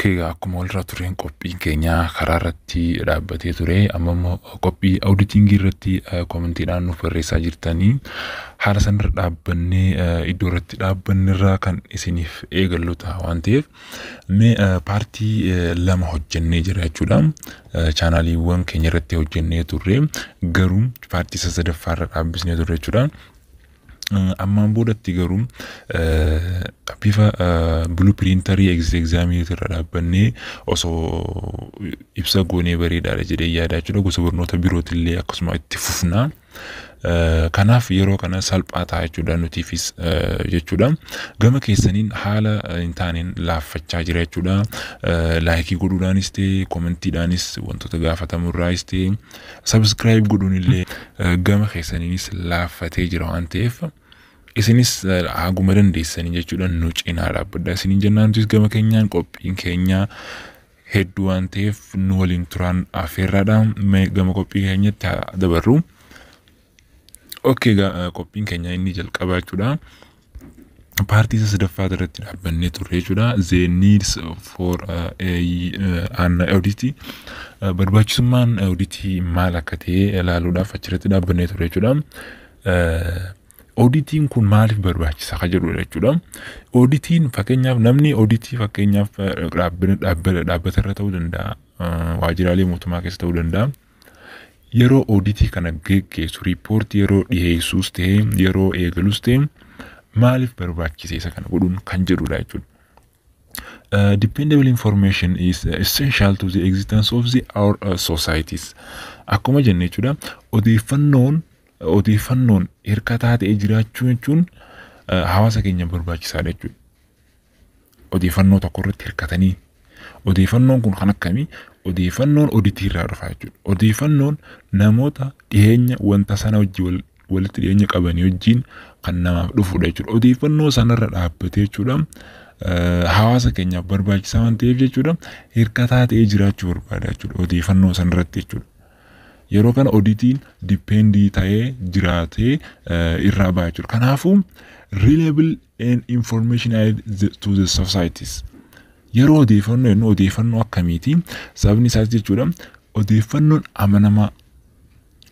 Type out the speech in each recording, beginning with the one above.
Okay, akkuma walirraa tureen qophiin keenya karaa irratti dhaabbatee ture. Amma immoo qophii auditingii irratti commentiidhaan nuuf barreessaa jirtanii, haala sanarra dhaabbannee, iddoo irratti dhaabbannerraa kan isiniif eegallu ta'a waan ta'eef, mee partii lama hojjennee jira jechuudha. Channeliiwwan keenya irratti hojjennee turre, garuu partii isa sadaffaarra dhaabbisnee turre jechuudha. Ammaan boodatti garuu bifa blueprinterii exit examii irra dhaabbannee osoo ibsa goonee bareedaadha jedhee yaada jechuudha. Gosa barnoota birootillee akkasuma itti fufna. Kanaaf yeroo kana salphaa ta'a jechuudha nutiifis jechuudha. Gama keessaniin haala hin taaneen laaffachaa jira jechuudha. Likeii godhuudhaanis ta'e, commentiidhaanis, wantoota gaafatamurraayis ta'e, subscribe godhuun illee gama keessaniinis laaffatee jira waan ta'eef, isinis haguma dandeessanii jechuudha nu cinaa dhaabbadha isiniin jennaan. Nutis gama keenyaan qophiin keenya hedduu waan ta'eef nu waliin turaan affeerraadha. Gama qophii keenyatti haa dabarru. Okay, qophiin keenya inni jalqabaa jechuudha. Partii isa sadaffaa irratti dhaabbannee turre jechuudha. The needs for an audit. Barbaachisummaan auditii maal akka ta'e ilaaluudhaaf achirratti dhaabbannee turre jechuudha. Auditiin kun maaliif barbaachisa ka jedhudha jechuudha. Auditiin fakkeenyaaf namni auditii fakkeenyaaf dhaabbata irra ta'uu danda'a, waajjiraalee mootummaa keessa ta'uu danda'a. Yeroo auditii kana geggeessu, reportii yeroo dhiyeessuus ta'e, yeroo eegalus ta'e, maaliif barbaachise isa kana godhuun kan jedhudha jechuudha. Dependable information is essential to the existence of the our societies. Akkuma jenne jechuudha, odeeffannoon hirkataa ta'ee jiraachuu jechuun hawaasa keenya barbaachisaadha jechuudha. Odeeffannoo tokko irratti hirkatanii, odeeffannoon kun kan akkamii? Odeeffannoon oditii irraa dhufa jechuudha. Odeeffannoon namoota dhiyeenya wanta sana wajjin walitti dhiyeenya qabanii wajjin kan namaaf dhufudha jechuudha. Odeeffannoo sanarra dhaabbatee jechuudha, hawaasa keenyaaf barbaachisaa waan ta'eef jechuudha, hirkataa ta'ee jiraachuu barbaada jechuudha odeeffannoo sanarratti jechuudha. Yeroo kana oditiin dependii ta'ee jiraatee irraa ba'a jechuudha. Kanaafuu reliable and information to the societies. Yeroo odeeffannoo jennu odeeffannoo akkamiiti? Sababni isaas jechuudha, odeeffannoon amanamaa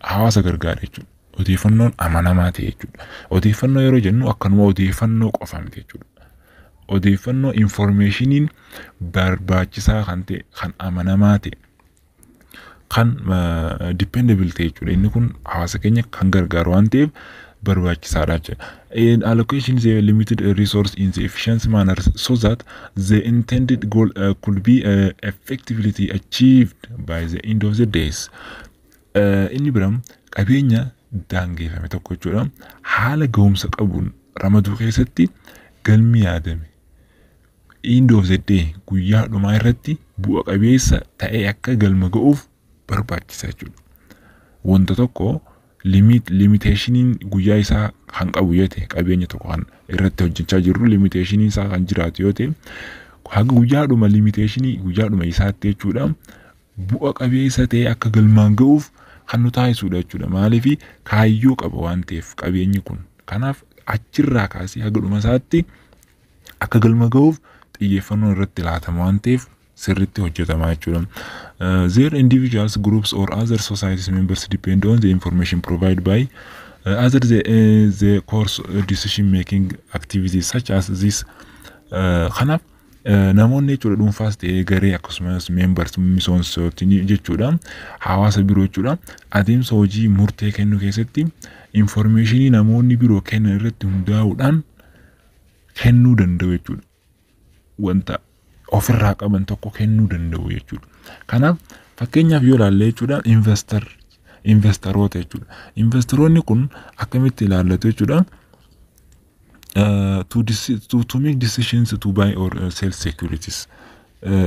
hawaasa gargaara jechuudha. Odeeffannoon amanamaa ta'e jechuudha. Odeeffannoo yeroo jennu akkanuma odeeffannoo qofa miti jechuudha. Odeeffannoo informationiin barbaachisaa kan ta'e, kan amanamaa ta'e, kan dependable ta'e jechuudha. Inni kun hawaasa keenya kan gargaaru waan ta'eef barbaachisaadha jechuudha. And allocation is a limited resource in the efficient manner so that the intended goal could be effectively achieved by the end of the days. Inni biraan qabeenya daangeffame tokko jechuudha, haala ga'umsa qabuun ramaduu keessatti galmi yaadame end of the day, guyyaa dhumaa irratti bu'a qabeessa ta'ee akka galma ga'uuf barbaachisa jechuudha. Wanta tokko limitationiin guyyaa isaa kan qabu yoo ta'e, qabeenya tokko kan irratti hojjechaa jirru limitationiin isaa kan jiraatu yoo ta'e, haga guyyaadhuma limitationii guyyaadhuma isaatti jechuudha, bu'a qabeessa ta'e akka galmaan ga'uuf kan nu taasisudha jechuudha. Maaliif? Kaayyoo qaba waan ta'eef qabeenyi kun. Kanaaf achirraa kaasee haga dhuma isaatti akka galma ga'uuf xiyyeeffannoon irratti laatama waan ta'eef sirriitti hojjetama jechuudha. Their individuals, groups or other societies members depend on the information provided by other the course decision making activities such as this. Kanaaf namoonni jechuudha, dhuunfaas ta'ee garee, akkasumas members miseensotni jechuudha, hawaasa biroo jechuudha, adeemsa hojii murtee kennuu keessatti informationii namoonni biroo kennan irratti hundaa'uudhaan kennuu danda'u jechuudha. Wanta ofirraa qaban tokko kennuu danda'u jechuudha. Kanaaf fakkeenyaaf yoo ilaalle jechuudha, investoroota jechuudha. Investoroonni kun akkamitti ilaallatu jechuudha? To make decisions to buy or sell securities.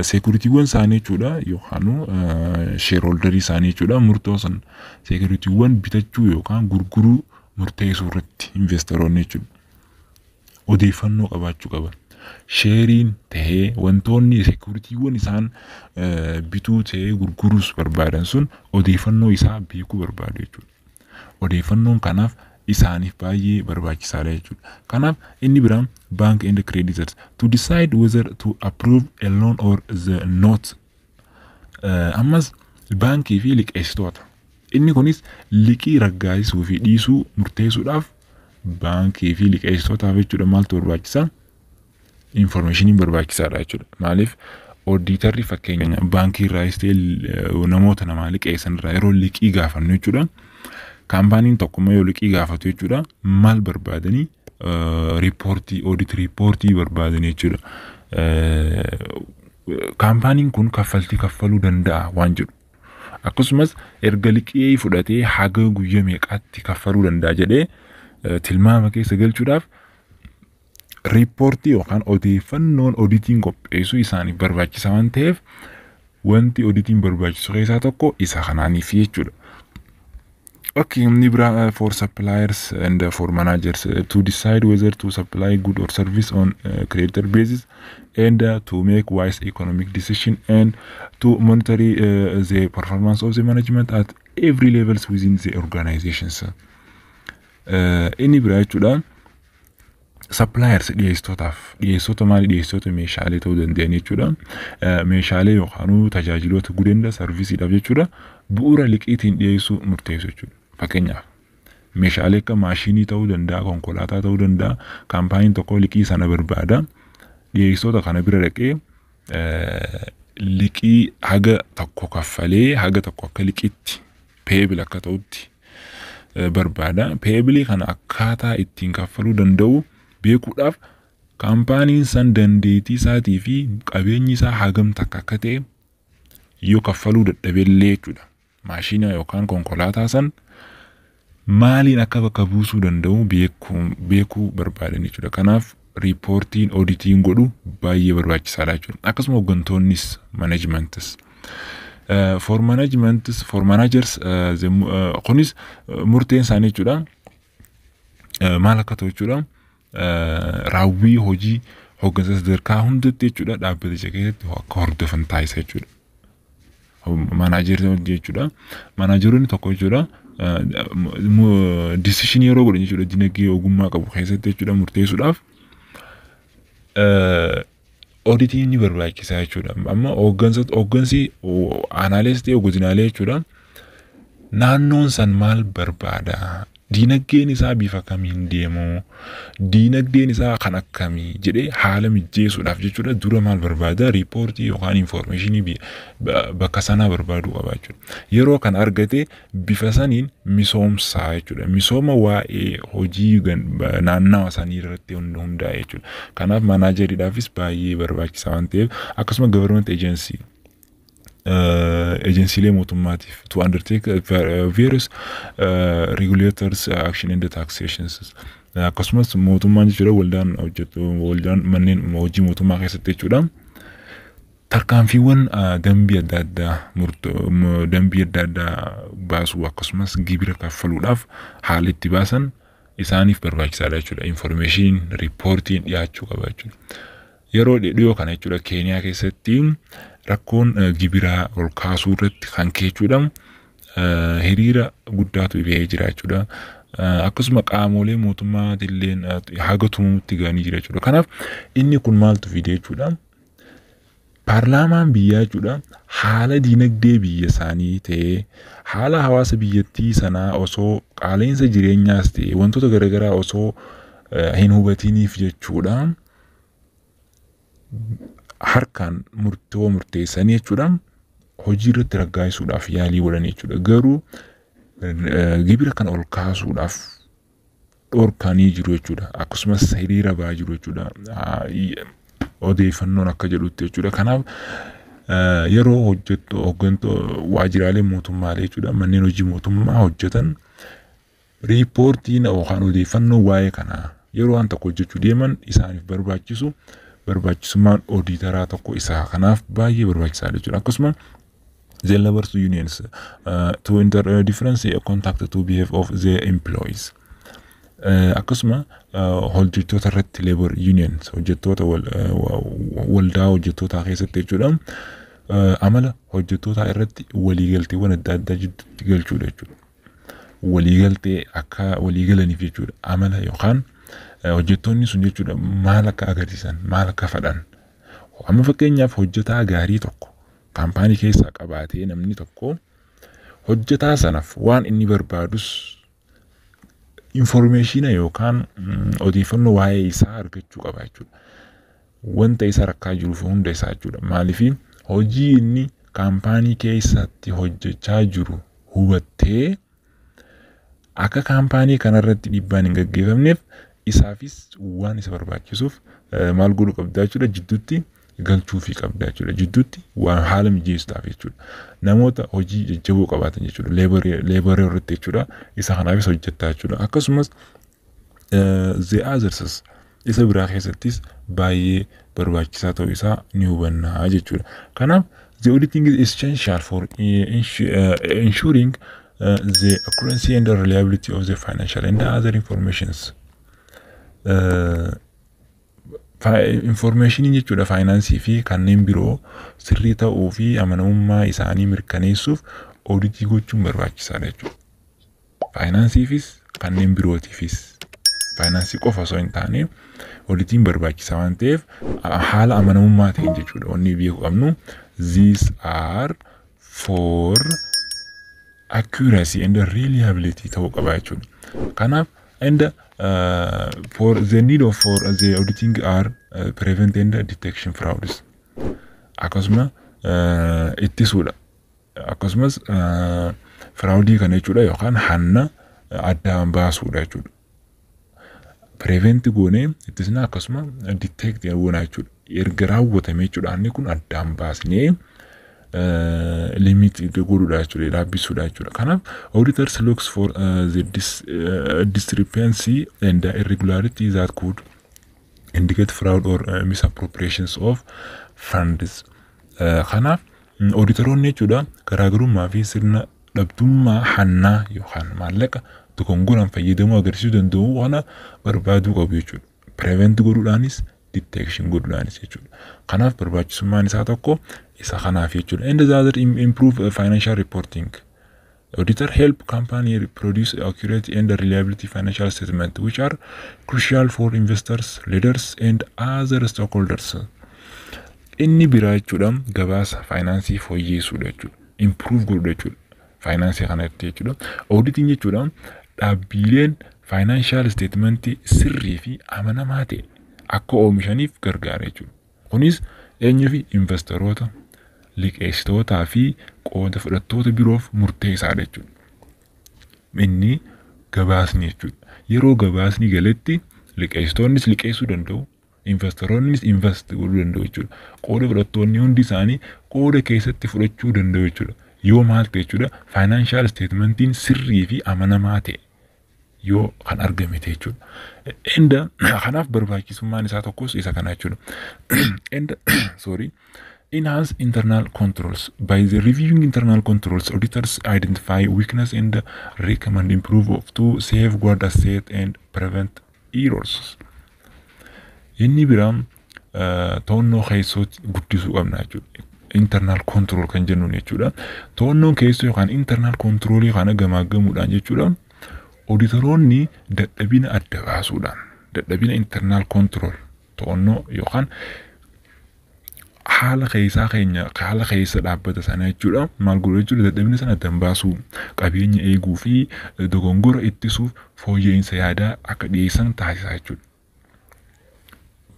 Securitywwan isaanii jechuudha, yookaan shareholderii isaanii jechuudha, murtoo san securitywwan bitachuu yookaan gurguruu murteessuu irratti investoroonni jechuudha, odeeffannoo qabaachuu qaban. Shareiin tahee wantoonni securitywwan isaan bituu ta'ee gurguruus barbaadan sun odeeffannoo isaa beekuu barbaadu jechuudha. Odeeffannoon kanaaf isaaniif baay'ee barbaachisaadha jechuudha. Kanaaf inni biraan bank and creditors to decide whether to approve a loan or the not. Ammas baankii fi liqeessitoota. Inni kunis liqii raggaasisuu fi dhiisuu murteessuudhaaf baankii fi liqeessitootaaf jechuudha maaltu barbaachisaa? Informationiin barbaachisaadha jechuudha. Maaliif, auditorri fakkeenya baankii irraas ta'e namoota namaa liqeessan irraa yeroo liqii gaafannu jechuudha. Kaampaaniin tokko yoo liqii gaafatu jechuudha, maal barbaadanii? Riippoortii, audit riippoortii barbaadanii jechuudha. Kaampaaniin kun kaffaltii kaffaluu danda'a waan jedhu. Akkasumas erga liqii fudhatee haga guyyaa meeqaatti kaffaluu danda'a jedhee tilmaama keessa galchuudhaaf riippoortii yookaan odeeffannoon oditiin qopheessuu isaaniif barbaachisaa waan ta'eef, wanti oditiin barbaachisu keessaa tokko isa kanaaniif jechuudha. Okay, inni biraa for suppliers and for managers to decide whether to supply good or service on creditor basis and to make wise economic decision and to monitor the performance of the management at every levels within the organizations. Inni biraa jechuudha, suppliers, dhiyeessitootaaf. Dhiyeessitoota maali? Dhiyeessitoota meeshaalee ta'uu danda'an jechuudha. Meeshaalee yookaan tajaajiloota guddaa serviceiidhaaf jechuudha, bu'uura liqiitiin dhiyeessuu murteessu jechuudha. Fakkeenyaaf, meeshaalee akka maashinii ta'uu danda'a, konkolaataa ta'uu danda'a. Kaampaaniin tokko liqii sana barbaada. Dhiyeessitoota kana bira dhaqee liqii haga tokko kaffalee haga tokko akka liqiitti payable akka ta'utti barbaada. Payableii kana akkaataa ittiin kaffaluu danda'u beekuudhaaf kaampaaniin san dandeettii isaatii fi qabeenyi isaa hagam takka akka ta'e, yoo kaffaluu dadhabeellee jechuudha. Maashina yookaan konkolaataa san maaliin akka bakka buusuu danda'u beekuu barbaadan jechuudha. Kanaaf riippoortiin oditiin godhu baay'ee barbaachisaadha jechuudha. Akkasuma hooggantoonnis, managementis. For managements, for managers, kunis murteen isaanii jechuudha maal akka ta'u jechuudha, raawwii hojii hooggansa sadarkaa hundatti jechuudha dhaabbaticha keessatti akka hordofan taasisa jechuudha. Managerii jechuudha. Manageroonni tokko jechuudha decisionii yeroo godhan jechuudha, dinagdee ogummaa qabu keessatti jechuudha murteessuudhaaf oditiin ni barbaachisaa jechuudha. Amma hooggansi aanaalees ta'e godinaalee jechuudha, naannoon san maal barbaada? Diinagdeen isaa bifa kamiin deemu? Diinagdeen isaa kan akkamii jedhee haala mijjeessuudhaaf jechuudha dura maal barbaada? Riippoortii yookaan informationii bakka sanaa barbaaduu qaba jechuudha. Yeroo kana argate bifa saniin misoomsaa jechuudha. Misooma waa'ee hojii naannawa sanii irratti hundaa'e jechuudha. Kanaaf manageriidhaafis baay'ee barbaachisaa waan ta'eef, akkasuma government agency, ejensiilee mootummaatiif to undertake various regulators action and taxations. Akkasumas mootummaan jechuudha, waldaan hojjetu, waldaan manneen hojii mootummaa keessatti jechuudha, tarkaanfiiwwan dambii adda addaa, dambii adda addaa baasuu, akkasumas gibira kaffaluudhaaf haala itti baasan isaaniif barbaachisaadha jechuudha. Information riippoortiin dhiyaachuu qaba jechuudha. Yeroo dhiyoo kana jechuudha, Keeniyaa keessatti rakkoon gibiraa ol kaasuu irratti kan ka'e jechuudha hiriira guddaatu bahee jira jechuudha. Akkasuma qaamolee mootummaatillee haga tumuutti ga'anii jira jechuudha. Kanaaf inni kun maaltu fide jechuudha? Paarlaamaan biyyaa jechuudha haala dinagdee biyya isaanii ta'ee, haala hawaasa biyyattii sanaa osoo qaala'insa jireenyaas ta'e wantoota garaagaraa osoo hin hubatiniif jechuudha, harkaan murtoo murteessanii jechuudha hojii irratti raggaasisuudhaaf yaalii godhan jechuudha. Garuu gibira kana ol kaasuudhaaf dhorkanii jiru jechuudha. Akkasumas hiriira ba'aa jiru jechuudha. Odeeffannoon akka jedhutti jechuudha. Kanaaf yeroo hojjettu hooggantuu waajjiraalee mootummaalee jechuudha, manneen hojii mootummaa hojjetan, riippoortiin yookaan odeeffannoo waa'ee kanaa yeroo waan tokko hojjechuu deeman isaaniif barbaachisu, barbaachisummaan oodiitaraa tokko isaa kanaaf baay'ee barbaachisaadha jechuudha. Akkasuma the labor unions to enter difference contact to behave of the employees. Akkasuma hojjettoota irratti, labor unions, hojjettoota waldaa hojjettootaa keessatti jechuudha, amala hojjettootaa irratti waliigalteewwan adda addaa jidduutti galchuudha jechuudha. Waliigaltee akka waliigalaniif jechuudha. Amala yookaan hojjettoonni sun jechuudha maal akka agarsiisan, maal akka fedhan. Amma fakkeenyaaf hojjetaa gaarii tokko kaampaanii keessaa qabaatee, namni tokko hojjetaa sanaaf waan inni barbaadus information yookaan odeeffannoo waa'ee isaa argachuu qaba jechuudha. Wanta isa rakkaa jiruuf hunda isaa jechuudha. Maaliif? Hojii inni kaampaanii keessatti hojjechaa jiru hubattee akka kaampaanii kanarratti dhiibbaan hin gaggeeffamneef isaafis waan isa barbaachisuuf maal godhuu qabda jechuudha? Jidduutti galchuufii qabda jechuudha. Jidduutti waan haala mijeessuudhaaf jechuudha. Namoota hojii jajjaboo qabaatan jechuudha. Laborii irratti jechuudha. Isa kanaafis hojjettaa jechuudha. Akkasumas the others isa biraa keessattis baay'ee barbaachisaa ta'uu isaa ni hubanna jechuudha. Kanaaf the auditing is essential for ensuring the accuracy and the reliability of the financial and other informations. Informationiin jechuudha faayinaansii fi kanneen biroo sirrii ta'uu fi amanamummaa isaanii mirkaneessuuf auditii gochuun barbaachisaadha jechuudha. Faayinaansiifis kanneen birootiifis, faayinaansii qofa osoo hin taane, auditiin barbaachisaa waan ta'eef haala amanamummaa ta'een jechuudha. Wanni beekuu qabnu, these are for accuracy and reliability ta'uu qaba jechuudha. Kanaaf and for the need of for the auditing are prevent and detection frauds, akkasuma ittisuudha, akkasumas fraudii kana jechuudha yookaan hanna addaan baasuudha jechuudha. Prevent goonee ittisna, akkasuma detect goona jechuudha. Erga raawwatame jechuudha, hanni kun addaan baasnee limit godhuudha jechuudha, dhaabbisuudha jechuudha. Kanaaf auditors looks for the discrepancy and the irregularity that could indicate fraud or misappropriations of funds. Kanaaf auditoroonni jechuudha garaagarummaa fi sirna dhabdummaa hannaa yookaan maallaqa dogongoraan fayyadamuu agarsiisuu danda'u kana barbaaduu qabu jechuudha. Prevent godhuudhaanis detection godhuudhaanis jechuudha. Kanaaf barbaachisummaan isaa tokko isa kanaaf jechuudha. And the other, improve financial reporting. Auditor help company produce accurate and reliability financial statement, which are crucial for investors, leaders and other stakeholders. Inni biraa jechuudha gabaasa faayinaansii fooyyeessuudha jechuudha. Improve godhuudha jechuudha. Faayinaansii kanatti jechuudha. Auditiin jechuudha dhaabbileen financial statementii sirrii fi amanamaa ta'e akka oomishaniif gargaara jechuudha. Kunis eenyuu fi investoroota, liqeessitootaa fi qooda fudhattoota biroof murteessaadha jechuudha. Inni gabaasni jechuudha. Yeroo gabaasni galetti liqeessitoonnis liqeessuu danda'u, investoroonnis invest godhuu danda'u jechuudha. Qooda fudhattoonni hundi isaanii qooda keessatti fudhachuu danda'u jechuudha. Yoo maal ta'e jechuudha? Financial statementiin sirrii fi amanamaa ta'e yoo kan argame ta'e jechuudha. And kanaaf barbaachisummaan isaa tokkos isa kana jechuudha. And sorry, enhance internal controls. By the reviewing internal controls, auditors identify weakness and recommend improve of to safeguard asset and prevent errors. Inni biraan to'annoo keessootti guddisuu qabna jechuudha. Internal control kan jennuun jechuudha. To'annoon keessoo yookaan internal control kana gamaaggamuudhaan jechuudha. Auditoroonni dadhabina adda baasuudhaan, dadhabina internal control, to'annoo yookaan haala keessaa keenya, haala keessa dhaabbata sana jechuudha, maal godhu jechuudha? Dadhabina sana adda baasuu, qabeenya eeguu fi dogongora ittisuuf fooyya'insa yaadaa akka dhiyeessan taasisaa jechuudha.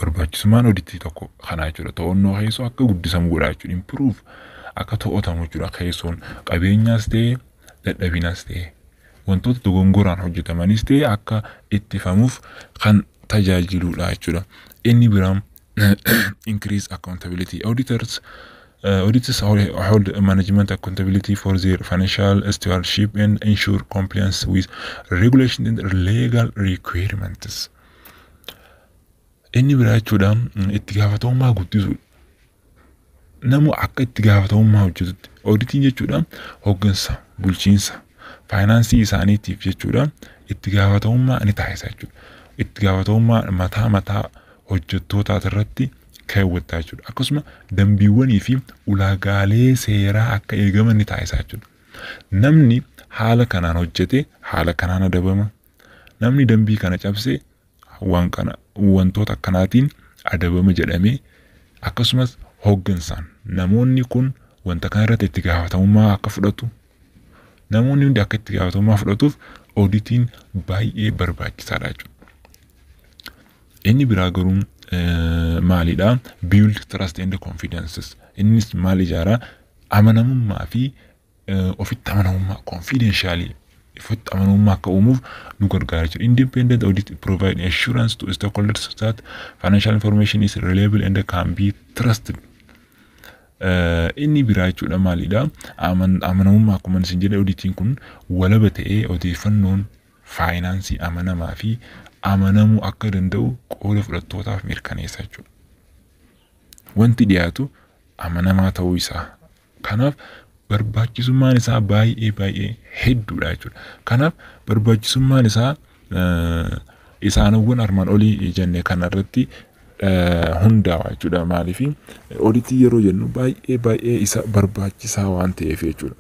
Barbaachisummaan auditii tokko kana jechuudha. To'annoo keessoo akka guddisamu godha jechuudha. Improve akka to'atamu jechuudha. Keessoon qabeenyaas ta'e, dadhabinas ta'e, wantoota dogongoraan hojjetamanis ta'e akka ittifamuuf kan tajaajiludha jechuudha. Inni biraan increase accountability. Auditors hold management accountability for their financial stewardship and ensure compliance with regulation and legal requirements. Inni biraa jechuudha itti gaafatamummaa guddisuudha. Namu akka itti gaafatamummaa hojjetutti auditiin jechuudha hooggansa bulchiinsa faayinaansii isaaniitiif jechuudha itti gaafatamummaa ni taasisa jechuudha. Itti gaafatamummaa mataa mataa hojjettootaa irratti kaawwataa jechuudha. Akkasuma dambiiwwanii fi ulaagaalee seeraa akka eegaman ni taasisa jechuudha. Namni haala kanaan hojjete haala kanaan adabama. Namni dambii kana cabse waan kana wantoota akkanaatiin adabama jedhamee, akkasumas hooggansaan namoonni kun wanta kana irratti itti gaafatamummaa akka fudhatu, namoonni hundi akka itti gaafatamummaa fudhatuuf ooditiin baay'ee barbaachisaadha jechuudha. Inni biraa garuu maalidha? Build trust and confidences. Innis maal ijaaraa? Amanamummaa fi ofitti amanamummaa, confidentially ofitti amanamummaa akka uumuuf nu gargaara jechuudha. Independent audit provide assurance to stakeholders that financial information is reliable and can be trusted. Inni biraa jechuudha maalidha? Amanamummaa, akkuma isin jedhe, oditiin kun walaba ta'ee odeeffannoon faayinaansii amanamaa fi amanamuu akka danda'u qooda fudhattootaaf mirkaneessa jechuudha. Wanti dhiyaatu amanamaa ta'uu isaa. Kanaaf barbaachisummaan isaa baay'ee baay'ee hedduudha jechuudha. Kanaaf barbaachisummaan isaa isaanowwan armaan olii jenne kanarratti hundaa'a jechuudha. Maaliif oditii yeroo jennu baay'ee baay'ee isa barbaachisaa waan ta'eef jechuudha.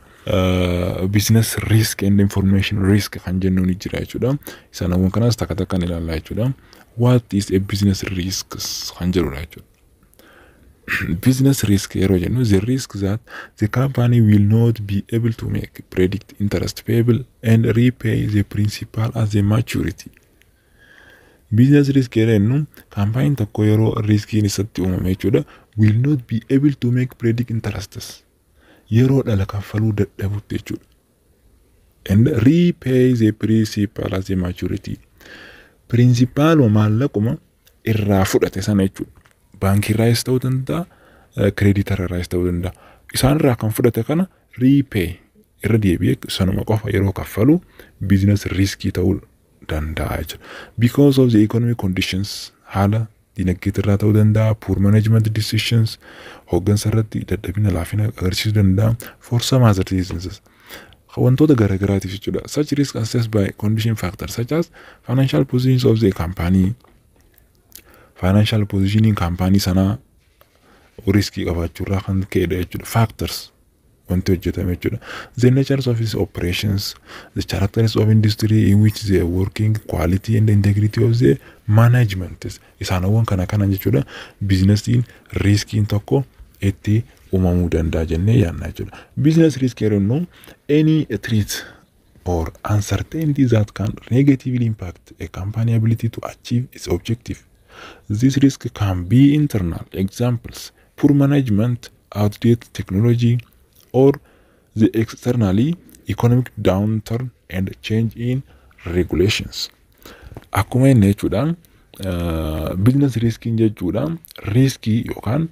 Business risk and information risk kan jennu ni jira jechuudha. Isaanowwan kanaas takka takkaan ilaallaa jechuudha. What is a business risk kan jedhudha jechuudha. Business risk yeroo jennu, the risk that the company will not be able to make predict interest payable and repay the principal at the maturity. Business risk yeroo jennu, kaampaaniin tokko yeroo riskiin isatti uumame jechuudha, will not be able to make predict interests, yeroo dhala kaffaluu dadhabutti jechuudha. And repay the principal at the maturity. Principal maallaquma irraa fudhate sana jechuudha. Baankiirraayis ta'uu danda'a, creditorarraayis ta'uu danda'a. Isaanirraa kan fudhate kana repay, irra deebi'ee sanuma qofa yeroo kaffalu business riskii ta'uu danda'a jechuudha. Because of the economic conditions, haala dinagdeetirraa ta'uu danda'a, poor management decisions, hooggansa irratti dadhabina laafina agarsiisuu danda'a, for some other reasons. Wantoota garaagaraatiif jechuudha. Such risk assessed by condition factors such as financial positions of the company, financial positioning kaampaanii sanaa riskii qabaachuurraa kan ka'edha jechuudha. Factors wanti hojjetame jechuudha. The nature of its operations, the characteristics of industry in which they are working, quality and integrity of the management. Isaanowwan kana kana jechuudha. Biizinasiin riskiin tokko itti uumamuu danda'a jennee yaadna jechuudha. Business risk yeroo jennu, any threat or uncertainty that can negatively impact a company ability to achieve its objective. This risk can be internal, examples, poor management, outdated technology, or the externally, economic downturn and change in regulations. Akkuma inni jechuudha, business riskiin jechuudha riskii yookaan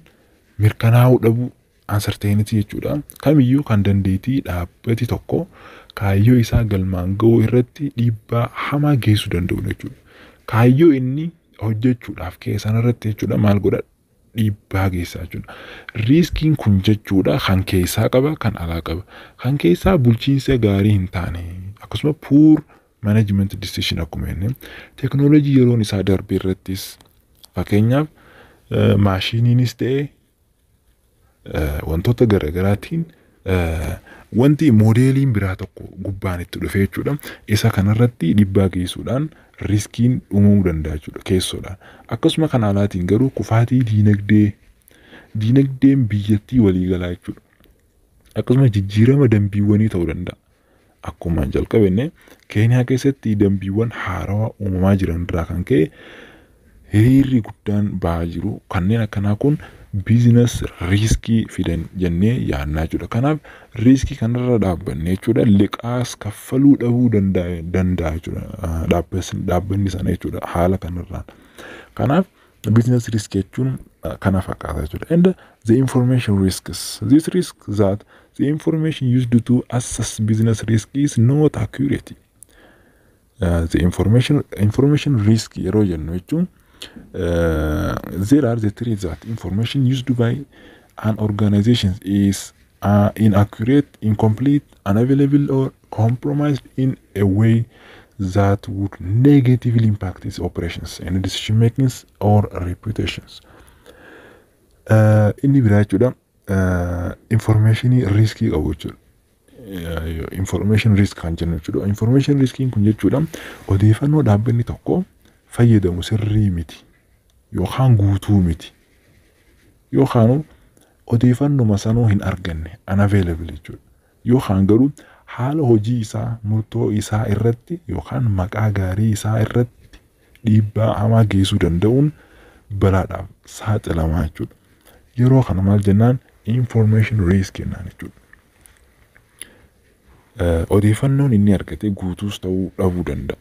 mirkanaa'uu dhabuu, uncertainty jechuudha. Kamiyyuu kan dandeettii dhaabbati tokko kaayyoo isaa galmaan ga'uu irratti dhiibbaa hamaa geessuu danda'u jechuudha. Kaayyoo inni hojjechuudhaaf ka'e sanarratti jechuudha maal godha, dhiibbaa geessaa jechuudha. Riskiin kun jechuudha kan keessaa qaba, kan alaa qaba. Kan keessaa bulchiinsa gaarii hin taane, akkasuma poor management decision, akkuma jenne teeknooloojii yeroon isaa darbe irrattis, fakkeenyaaf maashiniinis ta'e wantoota garaagaraatiin wanti moodeeliin biraa tokko gubbaan itti dhufe jechuudha. Isa kanarratti dhiibbaa geessuudhaan riskiin uumamuu danda'a jechuudha keessoodhaan. Akkasuma kan alaatiin garuu kufaatii diinagdee, diinagdeen biyyattii waliigalaa jechuudha. Akkasuma jijjiirama dambiiwwanii ta'uu danda'a. Akkuma jalqabenne Keeniyaa keessatti dambiiwwan haarawaa uumamaa jiran irraa kan ka'e hiriirri guddaan ba'aa jiru, kanneen akkanaa kun business riskii fidan jennee yaadnaa jechuudha. Kanaaf riskii kanarra dhaabbanne jechuudha liqaas kaffaluu dhabuu danda'a jechuudha dhaabbanni sana jechuudha haala kanarraan. Kanaaf business risk jechuun kana fakkaata jechuudha. And the information risks. This risk that the information used to assess business risk is not accurate. The information risk yeroo jennu jechuun, there are the three that information used by an organization is inaccurate, incomplete, unavailable or compromised in a way that would negatively impact its operations and decision makings or reputations. Inni biraa jechuudha informationii riskii qabu jechuudha. Information risk kan jennu jechuudha. Information riskiin kun jechuudha, odeeffannoo dhaabbanni tokko fayyadamu sirrii miti yookaan guutuu miti yookaan odeeffannuma sanuu hin arganne, unavailable jechuudha. Yookaan garuu haala hojii isaa, murtoo isaa irratti yookaan maqaa gaarii isaa irratti dhiibbaa hamaa geessuu danda'uun balaadhaaf saaxilamaa jechuudha. Yeroo kana maal jennaan? Information risk jennaan jechuudha. Odeeffannoon inni argate guutuus ta'uu dhabuu danda'a.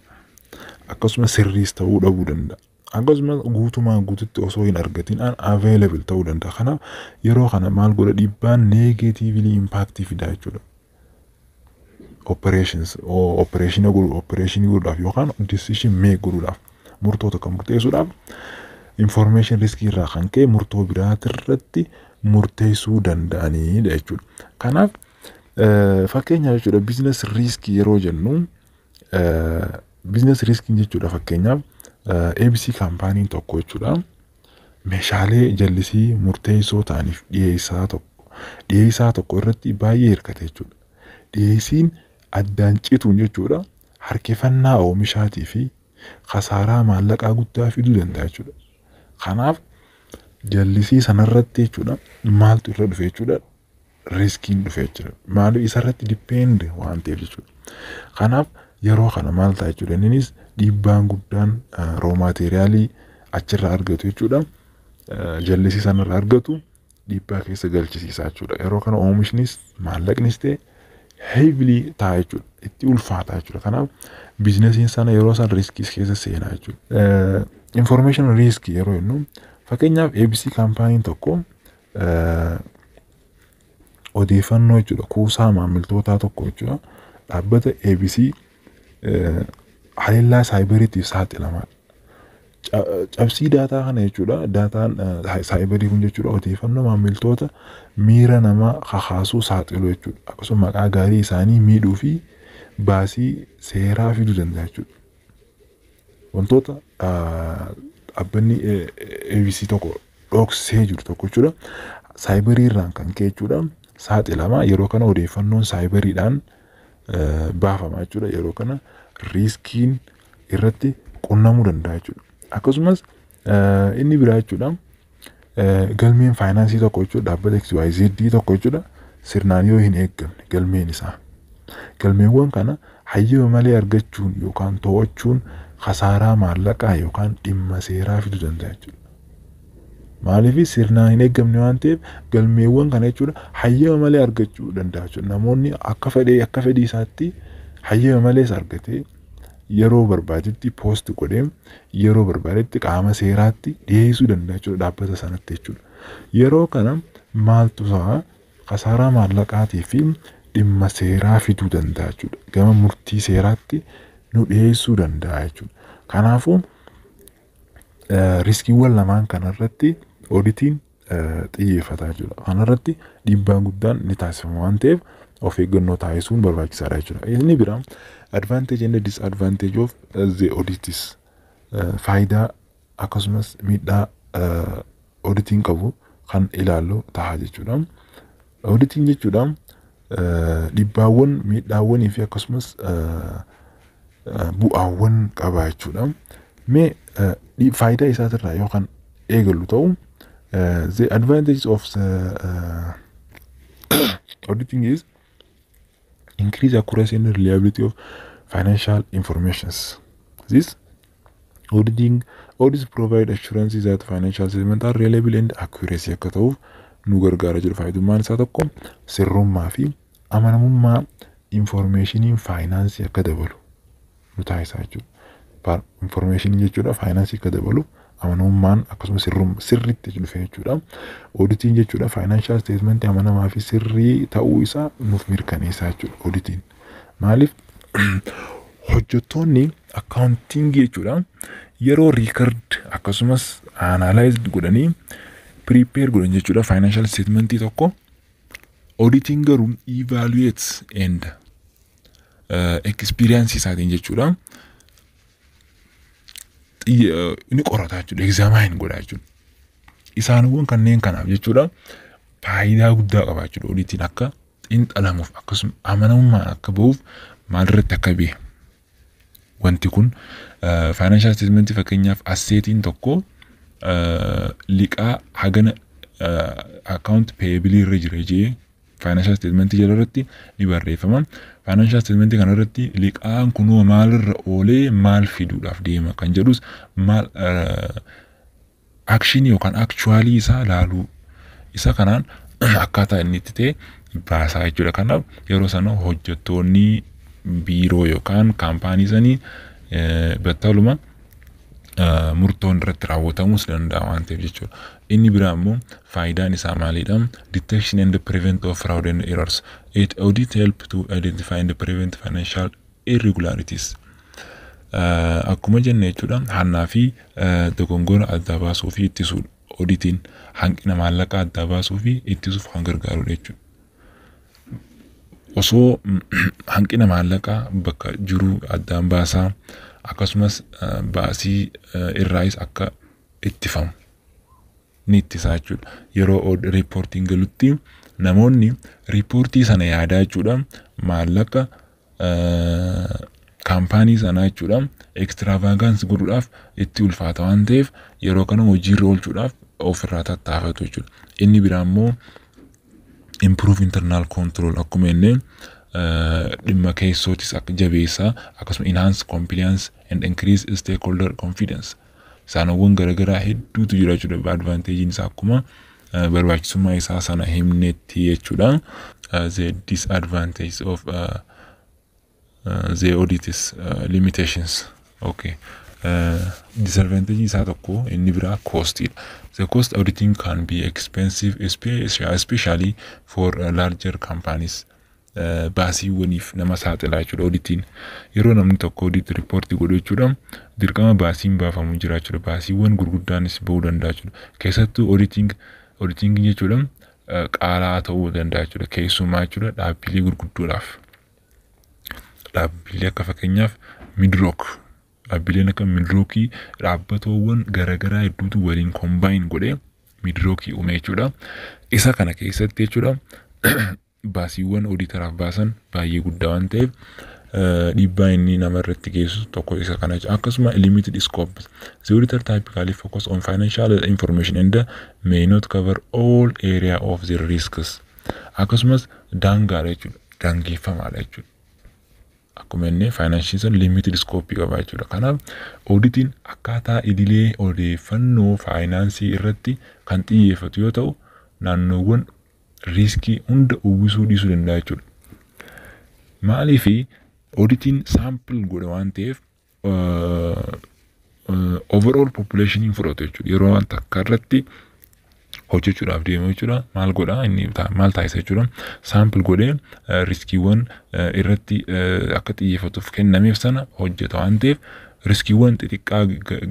Akkasumas sirriis ta'uu dhabuu danda'a. Akkasumas guutumaan guututti osoo hin argatin unavailable ta'uu danda'a. Kanaaf yeroo kana maal godha? Dhiibbaan negatively impact fida jechuudha. Operations, operation godhu, operation godhuudhaaf yookaan decision make godhuudhaaf, murtoo tokko murteessuudhaaf, information risk irraa kan ka'e murtoo biraatirratti murteessuu danda'anidha jechuudha. Kanaaf fakkeenyaaf jechuudha, business risk yeroo jennu, business risk jechuudha, fakkeenyaaf ABC kaampaaniin tokko jechuudha, meeshaalee jallisii murteessoo ta'aniif dhiyeessaa tokko irratti baay'ee hirkate jechuudha. Dhiyeessiin addaan cituun jechuudha, harkifannaa oomishaatii fi kasaaraa maallaqaa guddaa fiduu danda'a jechuudha. Kanaaf jallisii sanarratti jechuudha, maaltu irra dhufe jechuudha? Riskiin dhufe jechuudha. Maaliif? Isarratti depend waan ta'eef jechuudha. Kanaaf yeroo kana maal ta'a jechuudha? Innis dhiibbaan guddaan raw materialii achirraa argatu jechuudha. Jallisii sanarraa argatu dhiibbaa keessa galchisiisa jechuudha. Yeroo kana oomishnis maallaqnis ta'e heavily ta'a jechuudha. Itti ulfaata jechuudha. Kanaaf businessiin sana yeroo san riskiis keessa seenaa jechuudha. Information risk yeroo jennu, fakkeenyaaf ABC kaampaaniin tokko odeeffannoo jechuudha, kuusaa maamiltootaa tokko jechuudha, dhaabbata ABC haleellaa cyberiitiif saaxilamaadha. Cabsii daataa kana jechuudha, daataan cyberii kun jechuudha, odeeffannoo maamiltoota miira namaa kakaasuu saaxilu jechuudha. Akkasuma maqaa gaarii isaanii miidhuu fi baasii seeraa fiduu danda'a jechuudha. Wantoota dhaabbanni ABC tokko dhoksee jiru tokko jechuudha, cyberii irraan kan ka'e jechuudha, saaxilama. Yeroo kana odeeffannoon cyberiidhaan baafama jechuudha. Yeroo kana riskiin irratti qunnamuu danda'a jechuudha. Akkasumas inni biraa jechuudha, galmeen faayinaansii tokko jechuudha, dhaabbata XYZ tokko jechuudha, sirnaan yoo hin eeggamne galmeen isaa. Galmeewwan kana hayyama malee argachuun yookaan to'achuun kasaaraa maallaqaa yookaan dhimma seeraa fiduu danda'a jechuudha. Maaliif? Sirnaan hin eeggamne waan ta'eef galmeewwan kana jechuudha, hayyama malee argachuu danda'a jechuudha. Namoonni akka fedhee, akka fedhii isaatti hayyama malees argatee, yeroo barbaadetti post godhee, yeroo barbaadetti qaama seeraatti dhiyeessuu danda'a jechuudha, dhaabbata sanatti jechuudha. Yeroo kana maaltu ta'a? Kasaaraa maallaqaatii fi dhimma seeraa fiduu danda'a jechuudha. Gama murtii seeraatti nu dhiyeessuu danda'a jechuudha. Kanaafuu riskiiwwan lamaan kanarratti auditiin xiyyeeffata jechuudha. Kanarratti dhiibbaan guddaan ni taasifama waan ta'eef of eeggannoo taasisuun barbaachisaadha jechuudha. Inni biraa advantage and disadvantage of the audits, faayidaa akkasumas miidhaa auditiin qabu kan ilaallu ta'a jechuudha. Auditiin jechuudha, dhiibbaawwan, miidhaawwanii fi akkasumas bu'aawwan qaba jechuudha. Mee faayidaa isaatirraa yoo kan eegallu ta'u, the advantage of the auditing is increase accuracy and reliability of financial informations. This auditing, audits provide assurances that financial statements are reliable and accuracy akka ta'uuf nu gargaara jiru. Faayidummaan isaa tokko sirrummaa fi amanamummaa informationiin faayinaansii akka dabalu nu taasisa jechuudha. Informationiin jechuudha, faayinaansii akka dabalu, amanamummaan akkasumas sirriitti dhufe jechuudha. Auditiin jechuudha, financial statementii amanamaa fi sirrii ta'uu isaa nuuf mirkaneessa jechuudha auditiin. Maaliif? Hojjettoonni accountingii jechuudha, yeroo record akkasumas analyze godhanii prepare godhan jechuudha, financial statementii tokko, auditiin garuu evaluate and experience isaatiin jechuudha, ni qorata jechuudha, examine godha jechuudha. Isaanowwan kanneen kanaaf jechuudha, faayidaa guddaa qaba jechuudha auditiin akka xiinxalamuuf, akkasuma amanamummaan akka bahuuf maalirratti akka bahe wanti kun financial statementii, fakkeenyaaf assetiin tokko liqaa hagana account payable irra jira jee financial statementii jala irratti ni barreeffama. Financial statementii kana irratti liqaan kunoo maalirra oolee maal fiduudhaaf deema kan jedhus, maal actionii yookaan actualii isaa laaluu, isa kanaan akkaataa inni itti ta'e baasaa jechuudha. Kanaaf yeroo sana hojjettoonni biiroo yookaan kaampaanii sanii battaluma murtoon irratti raawwatamuus danda'a waan ta'eef jechuudha. Inni biraa immoo faayidaan isaa maalidha? Detection and prevent of fraud and errors. It audit help to identify and prevent financial irregularities. Akkuma jenne jechuudha, hannaa fi dogongora adda baasuu fi ittisuudha. Auditiin hanqina maallaqaa adda baasuu fi ittisuuf kan gargaarudha jechuudha. Osoo hanqina maallaqaa bakka jiru addaan baasaa, akkasumas baasii irraayis akka ittifamu ni ittisaa jechuudha. Yeroo riippoortiin galutti namoonni riippoortii sana yaadaa jechuudha, maallaqa kaampaanii sanaa jechuudha extravagance godhuudhaaf itti ulfaata waan ta'eef, yeroo kana hojiirra oolchuudhaaf ofirraa tattaafatu jechuudha. Inni biraa immoo improve internal control, akkuma inni dhimma keessootis akka jabeessaa, akkasuma enhance compliance and increase stakeholder confidence. Isaanowwan garaagaraa hedduutu jira jechuudha. Advantageiin isaa akkuma barbaachisummaa isaa sana himnetti jechuudha. The disadvantage of the audit is limitations. Okay. Disadvantage isaa tokko inni biraa costiidha. The cost auditing can be expensive, especially for larger companies. Baasiiwwaniif nama saaxilaa jechuudha auditiin. Yeroo namni tokko audit reportii godhu jechuudha, dirqama baasiin baafamu jira jechuudha. Baasiiwwan gurguddaanis bahuu danda'a jechuudha. Keessattuu auditing jechuudha qaala'aa ta'uu danda'a jechuudha. Keessumaa jechuudha dhaabbilee gurguddoodhaaf. Dhaabbilee akka fakkeenyaaf Midroc. Dhaabbileen akka Midrocii dhaabbatoowwan garaagaraa hedduutu waliin combine godhee Midrocii uume jechuudha. Isa kana keessatti jechuudha baasiiwwan auditaraaf baasan baay'ee guddaa waan ta'eef, dhiibbaa inni nama irratti geessu tokko isa kana. Akkasuma limited scope. The auditor typically focus on financial information and may not cover all area of the risks. Akkasumas daangaadha jechuudha. Daangeffamaadha jechuudha. Akkuma inni financial sun limited scope qaba jechuudha. Kanaaf auditiin akkaataa idilee odeeffannoo faayinaansii irratti kan xiyyeeffatu yoo ta'u, naannoowwan riskii hunda uwwisuu dhiisuu danda'a jechuudha. Maaliifi auditiin sample godha waan ta'eef overall population hin fudhatu jechuudha. Yeroo waan takka irratti hojjechuudhaaf deemu jechuudha. Maal godha inni, maal taasisa jechuudha? Sample godhee riskiiwwan irratti akka xiyyeeffatuuf kennameef sana hojjeta waan ta'eef, riskiiwwan xixiqqaa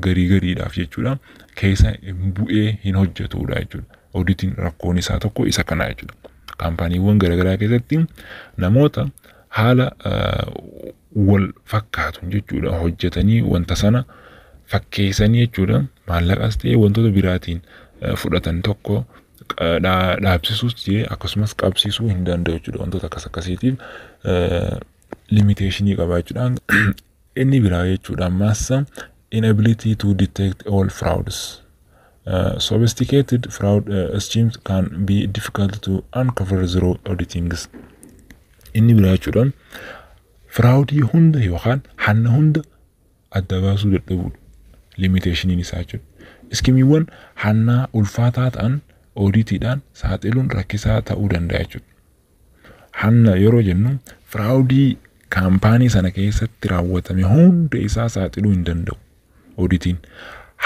garii gariidhaaf jechuudha keessa bu'ee hin hojjetudha jechuudha. Auditiin rakkoon isaa tokko isa kana jechuudha. Kaampaaniiwwan garaagaraa keessatti namoota haala wal fakkaatu jechuudha hojjetanii wanta sana fakkeessanii jechuudha maallaqas ta'ee wantoota biraatiin fudhatan tokko dhaabsisuus jee akkasumas qabsiisuu hin danda'u jechuudha. Wantoota akkas akkasiitiif limitationii qaba jechuudha. Inni biraa jechuudha ammaas inability to detect all frauds. Sophisticated fraud schemes can be difficult to uncover through auditings. Inni biraa jechuudha fraudii hunda yookaan hanna hunda adda baasuu dadhabuudha. Limitationiin isaa jechuudha. Schemeiiwwan hannaa ulfaataa ta'an auditiidhaan saaxiluun rakkisaa ta'uu danda'a jechuudha. Hanna yeroo jennu fraudii kaampaanii sana keessatti raawwatame hunda isaa saaxiluu hin danda'u. Auditiin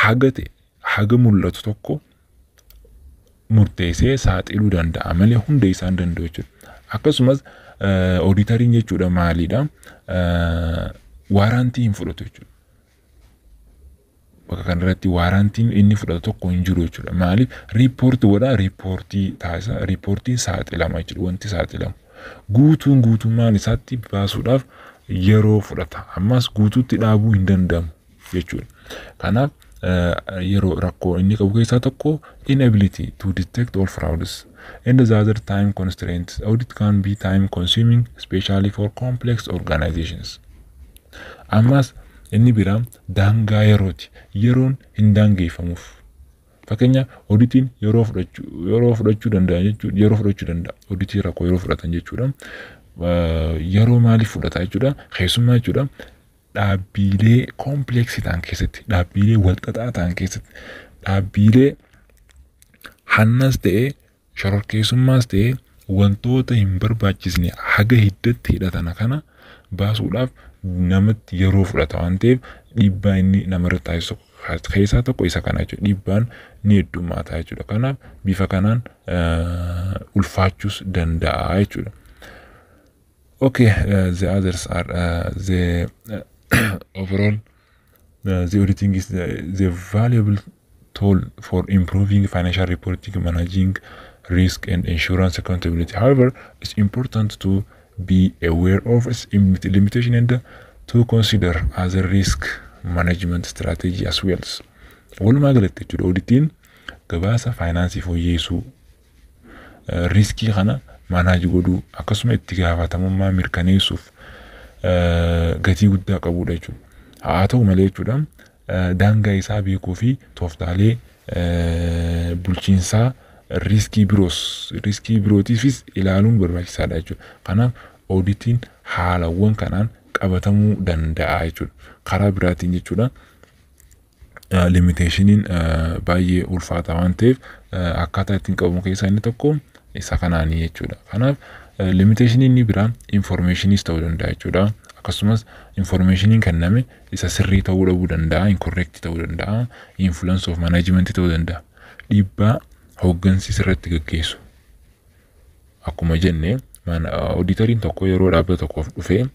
haga ta'e, haga mul'atu tokko murteessee saaxiluu danda'a malee hunda isaa hin danda'u jechuudha. Akkasumas auditoriin jechuudha maalidha? Warranty hin fudhatu jechuudha. Bakka kanarratti warrantyn inni fudhatu tokko hin jiru jechuudha. Maaliif? Riippoortii godhaa, riippoortii taasisa, riippoortiin saaxilama jechuudha, wanti saaxilamu. Guutuun guutummaan isaatti baasuudhaaf yeroo fudhata. Ammas guutuutti dhaabuu hin danda'amu jechuudha. Kanaaf yeroo rakkoo inni qabu keessaa tokko inability to detect all frauds. And the other time constraints. Audit can be time consuming, especially for complex organizations. Ammas inni biraa daangaa yerooti. Yeroon hin daangeffamuuf. Fakkeenyaaf, auditiin yeroo fudhachuu danda'a jechuudha. Yeroo fudhachuu danda'a. Auditii rakkoo yeroo fudhatan jechuudha. Yeroo maaliif fudhata jechuudha? Keessumaa jechuudha, dhaabbiilee complexii ta'an keessatti, dhaabbiilee walxaxaa ta'an keessatti, dhaabbiilee hannas ta'ee, shororkeessummaas ta'ee, wantoota hin barbaachisne haga hiddatti hidhatan kana baasuudhaaf namatti yeroo fudhata waan ta'eef, dhiibbaa inni namarra taasisu keessaa tokko isa kana jechuudha. Dhiibbaan ni heddummaata jechuudha. Kanaaf bifa kanaan ulfaachuus danda'a jechuudha. Okay, the others are the overall the auditing is the valuable tool for improving financial reporting, managing risk and insurance accountability. However, it's important to be aware of its limitation and to consider other risk management strategy as well. Walumaa galatti jechuudha, auditiin gabaasa faayinaansii fooyyessuu, riskii kana manage godhuu, akkasuma itti gaafatamummaa mirkaneessuuf gatii guddaa qabudha jechuudha. Haa ta'u malee jechuudha, daangaa isaa beekuu fi tooftaalee bulchiinsaa riskii biroos riskii birootiifis ilaaluun barbaachisaadha jechuudha. Kanaaf auditiin haalawwan kanaan qabatamuu danda'a jechuudha. Karaa biraatiin jechuudha, limitationiin baay'ee ulfaata waan ta'eef, akkaataa ittiin qabamu keessaa inni tokko isa kanaanii jechuudha. Kanaaf limitationiin inni biraan informationiis ta'uu danda'a jechuudha. Akkasumas informationiin kenname isa sirrii ta'uu dhabuu danda'a, incorrect ta'uu danda'a, influence of management ta'uu danda'a. Dhiibbaa hooggansi sirratti gaggeessu. Akkuma jenne, auditoriin tokko yeroo dhaabbata tokkoof dhufee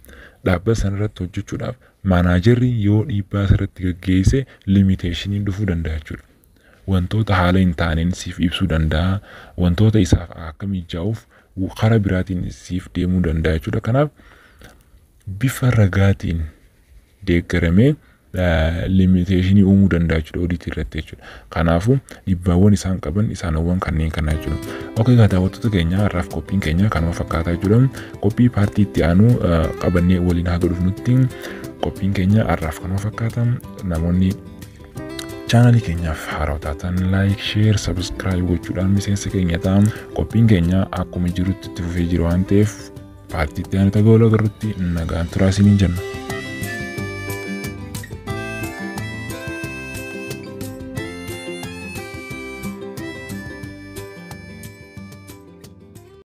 dhaabbata sanarratti hojjechuudhaaf managerri yoo dhiibbaa sirratti gaggeesse, limitationiin dhufuu danda'a jechuudha. Wantoota haala hin taaneen siif ibsuu danda'a. Wantoota isaaf akka mijaa'uuf karaa biraatiin siif deemuu danda'a jechuudha. Kanaaf bifa ragaatiin deeggaramee limitationii uumuu danda'a jechuudha auditii irratti jechuudha. Kanaafuu dhiibbaawwan isaan qaban isaanowwan kanneen kana jechuudha. Okay, egaa daawwattoota keenya, har'aaf qophiin keenya kanuma fakkaataa jechuudha. Qophii partii itti aanu qabannee waliin haa dhufnutti qophiin keenya har'aaf kanuma fakkaata. Namoonni chaanalii keenyaaf haarawaa taatan like, share, subscribe gochuudhaan miseensa keenya ta'an. Qophiin keenya akkuma jirutti itti fufee jiru waan ta'eef, partii itti aanu ta'uu agarrutti nagaan turaa isiniin jenna.